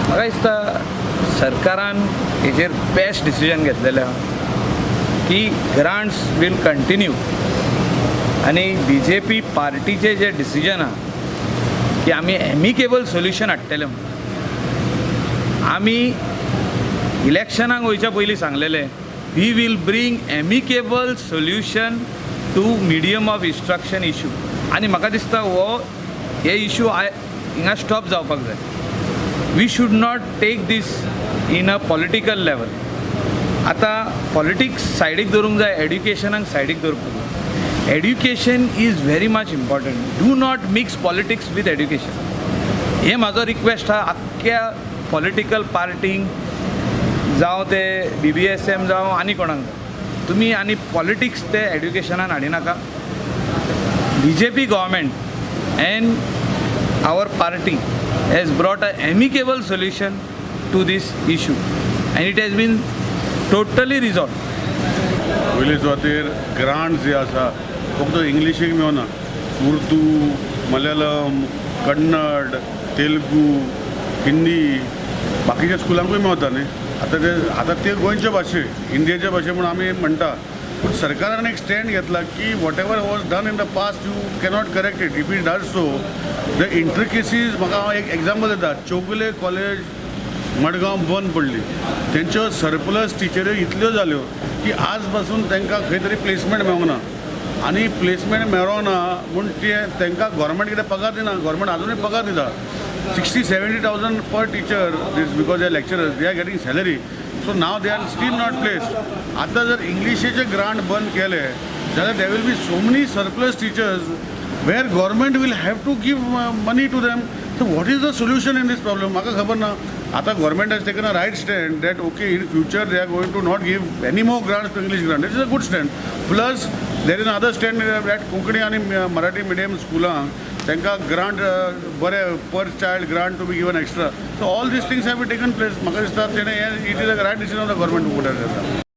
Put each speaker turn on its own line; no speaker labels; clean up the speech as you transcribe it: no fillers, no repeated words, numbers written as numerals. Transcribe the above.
म्हाका दिसता सरकारान हेजेर बेस्ट डिसिजन घेतलेलें आहा की ग्रांट्स वील कंटिन्यू आनी बीजेपी पार्टीचें जें डिसिजन आहा की आमी एमिकेबल सोल्युशन हाडटले म्हणून. आमी इलेक्शनाक वयच्या पयलीं सांगलेलें, we will bring amicable solution to medium of instruction issue. आनी म्हाका दिसता हो हे इशू हिंगा स्टॉप जावपाक जाय. We should not take this in a political level. आतां पॉलिटिक्स सायडीक दवरूंक जाय, एड्युकेशनाक सायडीक दवरपाक जाय. Education is very much important. Do not mix politics with education. हे म्हाजो रिक्वेस्ट आहा आख्ख्या पॉलिटिकल पार्टींक, जावं ते बीबीएसएम जावं आनी कोणाक जावं, तुमी आनी पॉलिटिक्स ते एड्युकेशनान हाडिनाका. BJP government and our party has brought a amicable solution to this issue and it has been totally resolved.
पयले सुवातेर ग्रांट जे आसा फक्त इंग्लिशीक मेळना, उर्दू, मलयाळम, कन्नड, तेलुगू, हिंदी, बाकीच्या स्कुलांकूय मेवता न्ही. आतां ते आतां ते गोंयचे भाशे, इंडियेचे भाशे म्हूण आमी म्हणटा, पूण सरकारान एक स्टँड घेतला की what ever was done in the past you cannot correct it. If it does so the intricacies. म्हाका हांव एक एग्जाम्पल दिता. चौगुले कॉलेज मडगांव बंद पडली. तेंच्यो सरप्लस टिचऱ्यो इतल्यो जाल्यो की आज पासून तांकां खंय तरी प्लेसमेंट मेळोंक ना आनी प्लेसमेंट मेळोंक ना म्हूण ते तांकां गोवोरमेंट कितें पगार दिना. गोवोरमेंट आजुनूय पगार दिता 60-70 thousand per teacher. This because they are lecturers, they are getting salary. So now they are still not placed. आतां जर इंग्लिशीचे ग्रांट बंद केले जाल्यार there will be so many surplus teachers where government will have to give money to them. So what is the solution in this problem? म्हाका खबर ना. आतां government has taken a right stand that okay, in future they are going to not give any more grants to English grant. This is a good stand. Plus there is another stand that Konkani आनी Marathi medium स्कुलांक तांकां grant बरें per child grant to be given extra. So all these things have be taken place. म्हाका दिसता तेणें हें it is a right decision of the government.